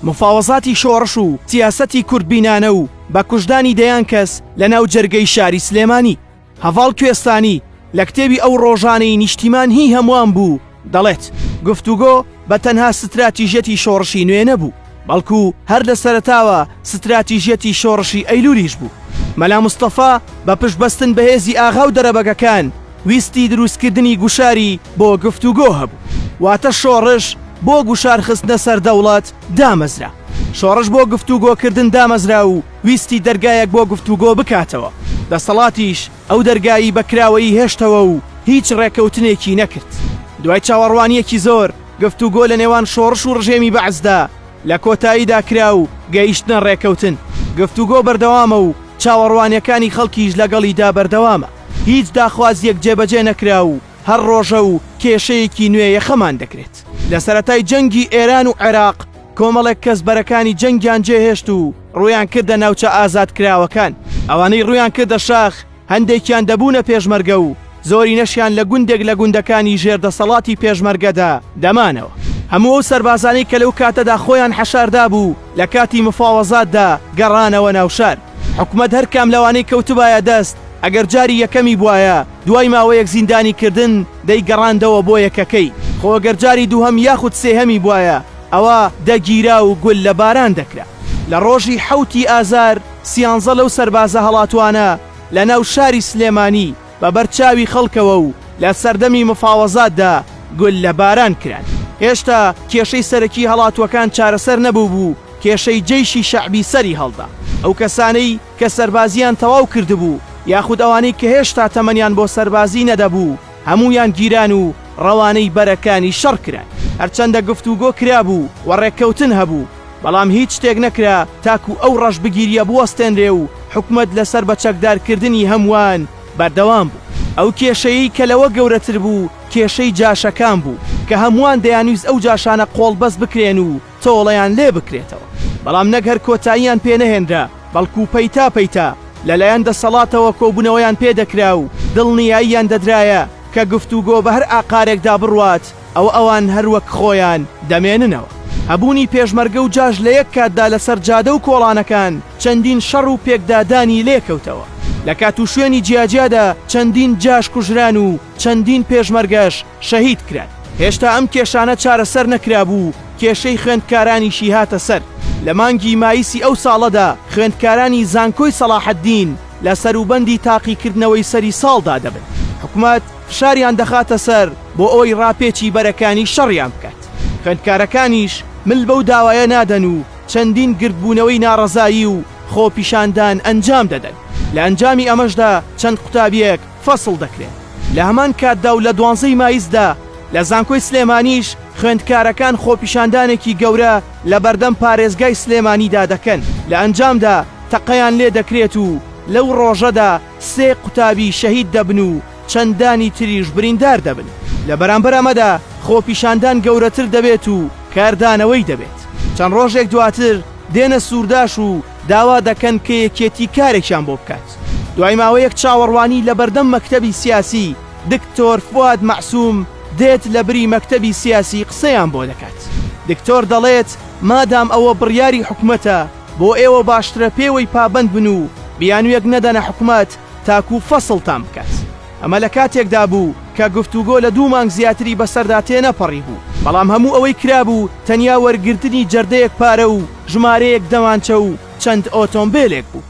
مفاوەزاتی شۆڕش و سیاسەتی کوردبینانە و بە کوژدانی دەیان کەس لە ناو جەرگەی شاری سلێمانی. هەڤاڵ کوێستانی لە کتێبی ئەو ڕۆژانەی نیشتیمان هی هەمووان بوو دەڵێت، گفتوگۆ بە تەنها ستراتیژیەتی شۆڕشی نوێ نەبوو، بەڵکو هەر لە سەرەتاوە ستراتیژیەتی شۆڕشی ئەیلولیش بوو. مەلا مستەفا بە پشتبەستن بە هێزی ئاغا و دەرەبەگەکان ویستی دروستکردنی گوشاری بۆ گفتوگۆ هەبوو. واتە شۆڕش بۆ گوشارخستنە سەر دەوڵەت دامەزرا. شۆڕش بۆ گفتوگۆکردن دامەزرا و ویستی دەرگایەک بۆ گفتوگۆ بکاتەوە، دەسەڵاتیش ئەو دەرگایی بە کراوەیی هێشتەوە و هیچ ڕێکەوتنێکی نەکرد. دوای چاوەڕوانییەکی زۆر، گفتوگۆ لە نێوان شۆڕش و ڕژێمی بەعسدا لە کۆتاییدا کرا و گەیشتنە ڕێکەوتن. گفتوگۆ بەردەوامە و چاوەڕوانییەکانی خەڵکیش لەگەڵیدا بەردەوامە. هیچ داخوازییەک جێبەجێ نەکرا و هەر ڕۆژە و کێشەیەکی نوێ یەخەمان دەکرێت. لە سەرەتای جەنگی ئێران و عێراق کۆمەڵێک کەس بەرەکانی جەنگیان جێهێشت و ڕوویان کردە ناوچە ئازادکراوەکان. ئەوانەی ڕوویان کردە شاخ هەندێکیان دەبوونە پێشمەرگە و زۆرینەشیان لە گوندێک لە گوندەکانی ژێر دەسەڵاتی پێشمەرگەدا دەمانەوە. هەموو ئەو سەربازانەی کە لەو کاتەدا خۆیان حەشاردابوو لە کاتی مفاوەزاتدا گەڕانەوە ناو شار. حکومەت هەر کام لەوانەی کەوتبایە دەست ئەگەر جاری یەکەمی بوایە دوای ماوەیەک زیندانی کردن دەیگەڕاندەوە بۆ یەکەکەی، خۆ گەر جاری دووهەم یاخود سێهەمی بوایە ئەوا دەگیرا و گوللە باران دەکرا. لە ڕۆژی حەوتی ئازار سیانزە لەو سەربازە هەڵاتوانە لە ناو شاری سلێمانی بە بەر چاوی خەڵکەوە و لە سەردەمی مفاوەزاتدا گوللە باران کران. هێشتا کێشەی سەرەکی هەڵاتووەکان چارەسەر نەبووبوو، کێشەی جەیشی شەعبی سەری هەڵدا. ئەو کەسانەی کە سەربازییان تەواو کردبوو یاخود ئەوانەی کە هێشتا تەمەنیان بۆ سەربازی نەدەبوو هەموویان گیران و ڕەوانەی بەرەکانی شەڕ کران. هەرچەندە گفتوگۆ کرابوو و ڕێککەوتن هەبوو، بەڵام هیچ شتێک نەکرا تاکو ئەو ڕەشبگیرییە بوەستێنرێ و حکومەت لەسەر بە چەکدارکردنی هەمووان بەردەوام بوو. ئەو کێشەیەی کە لەوە گەورەتر بوو کێشەی جاشەکان بوو کە هەمووان دەیانویست ئەو جاشانە قۆڵبەست بکرێن و تۆڵەیان لێ بکرێتەوە، بەڵام نەک هەر کۆتاییان پێ نەهێنرا، بەڵکو پەیتا پەیتا لەلایەن دەسەڵاتەوە کۆبوونەوەیان پێ دەکرا و دڵنیاییان دەدرایە کە گفتوگۆ بە هەر ئاقارێکدا بڕوات ئەوە ئەوان هەر وەک خۆیان دەمێننەوە. هەبوونی پێشمەرگە و جاش لە یەک کاتدا لەسەر جادە و کۆڵانەکان چەندین شەڕ و پێکدادانی لێکەوتەوە. لە کات و شوێنی جیاجیادا چەندین جاش کوژران و چەندین پێشمەرگەش شەهید کران. هێشتا ئەم کێشانە چارەسەر نەکرابوو، کێشەی خوێندکارانیشی هاتە سەر. لە مانگی مایسی ئەو ساڵەدا خوێندکارانی زانکۆی سەڵاحەدین لە سەروبەندی تاقیکردنەوەی سەری ساڵدا دەبن. حکومەت فشاریان دەخاتە سەر بۆ ئەوەی ڕاپێچی بەرەکانی شەڕیان بکات. خوێندکارەکانیش مل بەو داوایە نادەن و چەندین گردبوونەوەی ناڕەزایی و خۆپیشاندان ئەنجام دەدەن. لە ئەنجامی ئەمەشدا چەند قوتابییەک فەسڵ دەکرێن. لە هەمان کاتدا و لە دوانزەی مایسدا لە زانکۆی سلێمانیش خوێندکارەکان خۆپیشاندانێکی گەورە لە بەردەم پارێزگای سلێمانیدا دەکەن، لە ئەنجامدا تەقەیان لێ دەکرێت و لەو ڕۆژەدا سێ قوتابی شەهید دەبن و چەندانی تریش بریندار دەبن. لە بەرامبەر ئەمەدا خۆپیشاندان گەورەتر دەبێت و کاردانەوەی دەبێت. چەند ڕۆژێک دواتر دێنە سورداش و داوا دەکەن کە یەکێتی کارێکیان بۆ بکات. دوای ماوەیەک چاوەڕوانی لە بەردەم مەکتەبی سیاسی، دکتۆر فواد مەعسوم دێت لە بری مەکتەبی سیاسی قسەیان بۆ دەکات. دکتۆر دەڵێت مادام ئەوە بڕیاری حکومەتە بۆ ئێوە باشترە پێوەی پابەند بن و بیانویەک نەدەنە حکومەت تاکو فەسڵتان بکات. ئەمە لە کاتێکدا بوو کە گفتوگۆ لە دوو مانگ زیاتری بەسەردا تێنەپەڕیبوو، بەڵام هەموو ئەوەی کرابوو تەنیا وەرگرتنی جەردەیەک پارە و ژمارەیەک دەمانچە و چەند ئۆتۆمبێلێک بوو.